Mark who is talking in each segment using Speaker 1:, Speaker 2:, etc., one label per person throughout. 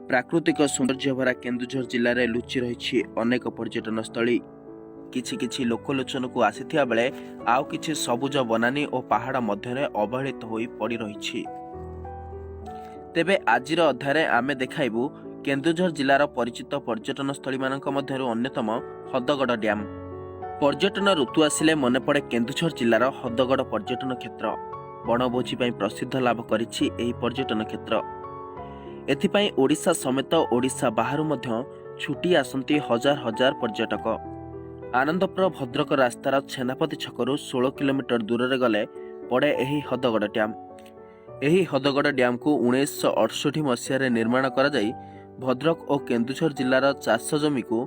Speaker 1: ପ୍ରାକୃତିକ ସୌନ୍ଦର୍ଯ୍ୟଭରା କେନ୍ଦୁଝର ଜିଲ୍ଲାରେ ଲୁଚି ରହିଛି ଅନେକ ପର୍ଯ୍ୟଟନସ୍ଥଳୀ। କିଛି କିଛି ଲୋକଲୋଚନକୁ ଆସିଥିବା ବେଳେ ଆଉ କିଛି ସବୁଜ ବନାନୀ ଓ ପାହାଡ଼ ମଧ୍ୟରେ ଅବହେଳିତ ହୋଇ ପଡ଼ି ରହିଛି। ତେବେ ଆଜିର ଅଧ୍ୟାୟରେ ଆମେ ଦେଖାଇବୁ କେନ୍ଦୁଝର ଜିଲ୍ଲାର ପରିଚିତ ପର୍ଯ୍ୟଟନସ୍ଥଳୀମାନଙ୍କ ମଧ୍ୟରୁ ଅନ୍ୟତମ ହଦଗଡ଼ ଡ୍ୟାମ୍। ପର୍ଯ୍ୟଟନ ଋତୁ ଆସିଲେ ମନେପଡ଼େ କେନ୍ଦୁଝର ଜିଲ୍ଲାର ହଦଗଡ଼ ପର୍ଯ୍ୟଟନ କ୍ଷେତ୍ର। ବଣଭୋଜି ପାଇଁ ପ୍ରସିଦ୍ଧ ଲାଭ କରିଛି ଏହି ପର୍ଯ୍ୟଟନ କ୍ଷେତ୍ର। ଏଥିପାଇଁ ଓଡ଼ିଶା ସମେତ ଓଡ଼ିଶା ବାହାରୁ ମଧ୍ୟ ଛୁଟି ଆସନ୍ତି ହଜାର ହଜାର ପର୍ଯ୍ୟଟକ। ଆନନ୍ଦପୁର ଭଦ୍ରକ ରାସ୍ତାର ଛେନାପତି ଛକରୁ 16 କିଲୋମିଟର ଦୂରରେ ଗଲେ ପଡ଼େ ଏହି ହଦଗଡ଼ ଡ୍ୟାମ୍। ଏହି ହଦଗଡ଼ ଡ୍ୟାମ୍କୁ 1968 ମସିହାରେ ନିର୍ମାଣ କରାଯାଇ ଭଦ୍ରକ ଓ କେନ୍ଦୁଝର ଜିଲ୍ଲାର ଚାଷ ଜମିକୁ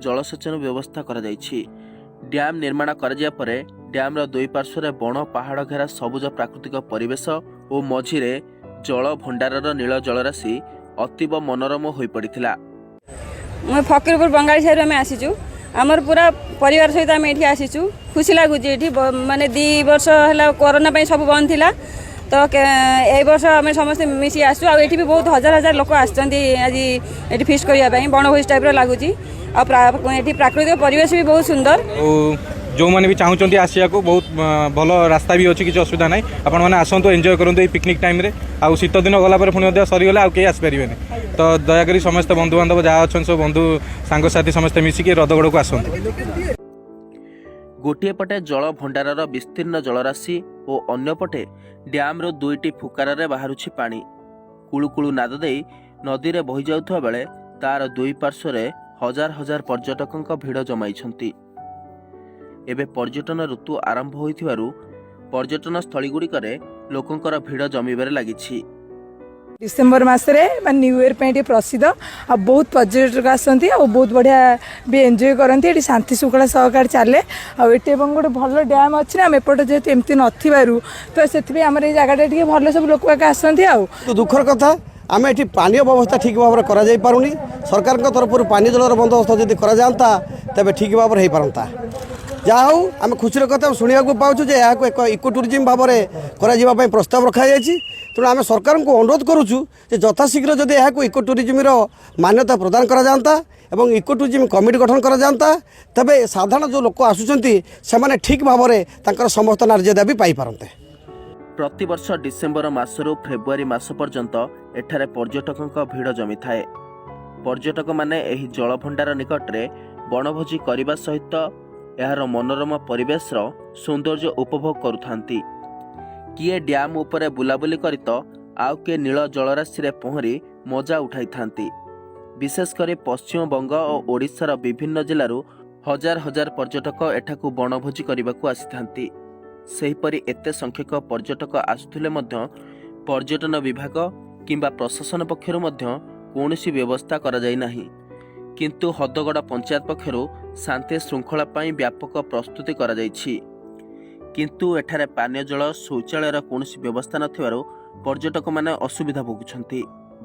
Speaker 1: ଜଳସେଚନ ବ୍ୟବସ୍ଥା କରାଯାଇଛି। ଡ୍ୟାମ୍ ନିର୍ମାଣ କରାଯିବା ପରେ ଡ୍ୟାମ୍ର ଦୁଇ ପାର୍ଶ୍ୱରେ ବଣ ପାହାଡ଼ ଘେରା ସବୁଜ ପ୍ରାକୃତିକ ପରିବେଶ ଓ ମଝିରେ ଜଳ ଭଣ୍ଡାରର ନୀଳ ଜଳରାଶି ଅତୀବ ମନୋରମ ହୋଇପଡ଼ିଥିଲା।
Speaker 2: ମୁଁ ଫକୀରପୁର ବଙ୍ଗାଳୀ ସାହିରୁ ଆମେ ଆସିଛୁ। ଆମର ପୁରା ପରିବାର ସହିତ ଆମେ ଏଠି ଆସିଛୁ। ଖୁସି ଲାଗୁଛି ଏଠି। ମାନେ 2 ବର୍ଷ ହେଲା କରୋନା ପାଇଁ ସବୁ ବନ୍ଦ ଥିଲା, ତ ଏଇ ବର୍ଷ ଆମେ ସମସ୍ତେ ମିଶି ଆସିଛୁ। ଆଉ ଏଠି ବି ବହୁତ ହଜାର ହଜାର ଲୋକ ଆସିଛନ୍ତି ଆଜି ଏଠି ଫିଷ୍ଟ କରିବା ପାଇଁ। ବଣଭୋଜି ଟାଇପ୍ର ଲାଗୁଛି। ଆଉ ଏଠି ପ୍ରାକୃତିକ ପରିବେଶ ବି ବହୁତ ସୁନ୍ଦର।
Speaker 3: ଆଉ ଯେଉଁମାନେ ବି ଚାହୁଁଛନ୍ତି ଆସିବାକୁ, ବହୁତ ଭଲ ରାସ୍ତା ବି ଅଛି, କିଛି ଅସୁବିଧା ନାହିଁ। ଆପଣମାନେ ଆସନ୍ତୁ, ଏନ୍ଜୟ କରନ୍ତୁ ଏଇ ପିକନିକ୍ ଟାଇମ୍ରେ। ଆଉ ଶୀତ ଦିନ ଗଲା ପରେ ପୁଣି ମଧ୍ୟ ସରିଗଲେ ଆଉ କେହି ଆସିପାରିବେନି। ତ ଦୟାକରି ସମସ୍ତେ ବନ୍ଧୁବାନ୍ଧବ ଯାହା ଅଛନ୍ତି, ସବୁ ବନ୍ଧୁ ସାଙ୍ଗସାଥି ସମସ୍ତେ ମିଶିକି ହ୍ରଦଗଡ଼କୁ ଆସନ୍ତୁ।
Speaker 1: ଗୋଟିଏ ପଟେ ଜଳ ଭଣ୍ଡାରର ବିସ୍ତୀର୍ଣ୍ଣ ଜଳରାଶି ଓ ଅନ୍ୟପଟେ ଡ୍ୟାମ୍ର ଦୁଇଟି ଫୁକାରରେ ବାହାରୁଛି ପାଣି। କୁଳୁକୁଳୁ ନାଦ ଦେଇ ନଦୀରେ ବହିଯାଉଥିବା ବେଳେ ତାର ଦୁଇ ପାର୍ଶ୍ୱରେ ହଜାର ହଜାର ପର୍ଯ୍ୟଟକଙ୍କ ଭିଡ଼ ଜମାଇଛନ୍ତି। ଏବେ ପର୍ଯ୍ୟଟନ ଋତୁ ଆରମ୍ଭ ହୋଇଥିବାରୁ ପର୍ଯ୍ୟଟନ ସ୍ଥଳୀଗୁଡ଼ିକରେ ଲୋକଙ୍କର ଭିଡ଼ ଜମିବାରେ ଲାଗିଛି।
Speaker 4: ଡିସେମ୍ବର ମାସରେ ମାନେ ନ୍ୟୁ ଇୟର୍ ପାଇଁ ଟିକେ ପ୍ରସିଦ୍ଧ। ଆଉ ବହୁତ ପର୍ଯ୍ୟଟକ ଆସନ୍ତି ଆଉ ବହୁତ ବଢ଼ିଆ ବି ଏନ୍ଜୟ କରନ୍ତି। ଏଠି ଶାନ୍ତି ଶୃଙ୍ଖଳା ସହକାରେ ଚାଲେ। ଆଉ ଏଠି ଏବଂ ଗୋଟେ ଭଲ ଡ୍ୟାମ୍ ଅଛି ନା, ଆମେ ଏପଟେ ଯେହେତୁ ଏମିତି ନଥିବାରୁ ତ ସେଥିପାଇଁ ଆମର ଏଇ ଜାଗାଟା ଟିକେ ଭଲ, ସବୁ ଲୋକ ବାକ ଆସନ୍ତି ଆଉ।
Speaker 5: କିନ୍ତୁ ଦୁଃଖର କଥା, ଆମେ ଏଠି ପାନୀୟ ବ୍ୟବସ୍ଥା ଠିକ୍ ଭାବରେ କରାଯାଇ ପାରୁନି। ସରକାରଙ୍କ ତରଫରୁ ପାନୀୟ ଜଳର ବନ୍ଦୋବସ୍ତ ଯଦି କରାଯାଆନ୍ତା, ତେବେ ଠିକ୍ ଭାବରେ ହେଇପାରନ୍ତା। ଯାହା ହଉ, ଆମେ ଖୁସିର କଥା ଶୁଣିବାକୁ ପାଉଛୁ ଯେ ଏହାକୁ ଏକ ଇକୋ ଟୁରିଜିମ୍ ଭାବରେ କରାଯିବା ପାଇଁ ପ୍ରସ୍ତାବ ରଖାଯାଇଛି। ତେଣୁ ଆମେ ସରକାରଙ୍କୁ ଅନୁରୋଧ କରୁଛୁ ଯେ ଯଥାଶୀଘ୍ର ଯଦି ଏହାକୁ ଇକୋ ଟୁରିଜିମ୍ର ମାନ୍ୟତା ପ୍ରଦାନ କରାଯାଆନ୍ତା ଏବଂ ଇକୋ ଟୁରିଜିମ୍ କମିଟି ଗଠନ କରାଯାଆନ୍ତା, ତେବେ ସାଧାରଣ ଯେଉଁ ଲୋକ ଆସୁଛନ୍ତି, ସେମାନେ ଠିକ୍ ଭାବରେ ତାଙ୍କର ସମସ୍ତ ନ୍ୟାଯ୍ୟ ଦାବି ପାଇପାରନ୍ତେ।
Speaker 1: ପ୍ରତିବର୍ଷ ଡିସେମ୍ବର ମାସରୁ ଫେବୃଆରୀ ମାସ ପର୍ଯ୍ୟନ୍ତ ଏଠାରେ ପର୍ଯ୍ୟଟକଙ୍କ ଭିଡ଼ ଜମିଥାଏ। ପର୍ଯ୍ୟଟକମାନେ ଏହି ଜଳଭଣ୍ଡାର ନିକଟରେ ବଣଭୋଜି କରିବା ସହିତ ଏହାର ମନୋରମ ପରିବେଶର ସୌନ୍ଦର୍ଯ୍ୟ ଉପଭୋଗ କରୁଥାନ୍ତି। କିଏ ଡ୍ୟାମ୍ ଉପରେ ବୁଲାବୁଲି କରି ତ ଆଉ କିଏ ନୀଳ ଜଳରାଶିରେ ପହଁରି ମଜା ଉଠାଇଥାନ୍ତି। ବିଶେଷ କରି ପଶ୍ଚିମବଙ୍ଗ ଓ ଓଡ଼ିଶାର ବିଭିନ୍ନ ଜିଲ୍ଲାରୁ ହଜାର ହଜାର ପର୍ଯ୍ୟଟକ ଏଠାକୁ ବଣଭୋଜି କରିବାକୁ ଆସିଥାନ୍ତି। ସେହିପରି ଏତେ ସଂଖ୍ୟକ ପର୍ଯ୍ୟଟକ ଆସୁଥିଲେ ମଧ୍ୟ ପର୍ଯ୍ୟଟନ ବିଭାଗ କିମ୍ବା ପ୍ରଶାସନ ପକ୍ଷରୁ ମଧ୍ୟ କୌଣସି ବ୍ୟବସ୍ଥା କରାଯାଇ ନାହିଁ। କିନ୍ତୁ ହଦଗଡ଼ ପଞ୍ଚାୟତ ପକ୍ଷରୁ ଶାନ୍ତି ଶୃଙ୍ଖଳା ପାଇଁ ବ୍ୟାପକ ପ୍ରସ୍ତୁତି କରାଯାଇଛି। କିନ୍ତୁ ଏଠାରେ ପାନୀୟ ଜଳ, ଶୌଚାଳୟର କୌଣସି ବ୍ୟବସ୍ଥା ନଥିବାରୁ ପର୍ଯ୍ୟଟକମାନେ ଅସୁବିଧା ଭୋଗୁଛନ୍ତି।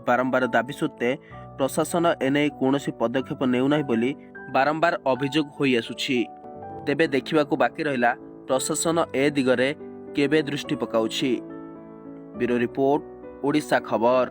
Speaker 1: ବାରମ୍ବାର ଦାବି ସତ୍ତ୍ୱେ ପ୍ରଶାସନ ଏନେଇ କୌଣସି ପଦକ୍ଷେପ ନେଉନାହିଁ ବୋଲି ବାରମ୍ବାର ଅଭିଯୋଗ ହୋଇଆସୁଛି। ତେବେ ଦେଖିବାକୁ ବାକି ରହିଲା, ପ୍ରଶାସନ ଏ ଦିଗରେ କେବେ ଦୃଷ୍ଟି ପକାଉଛି। ବ୍ୟୁରୋ ରିପୋର୍ଟ, ଓଡ଼ିଶା ଖବର।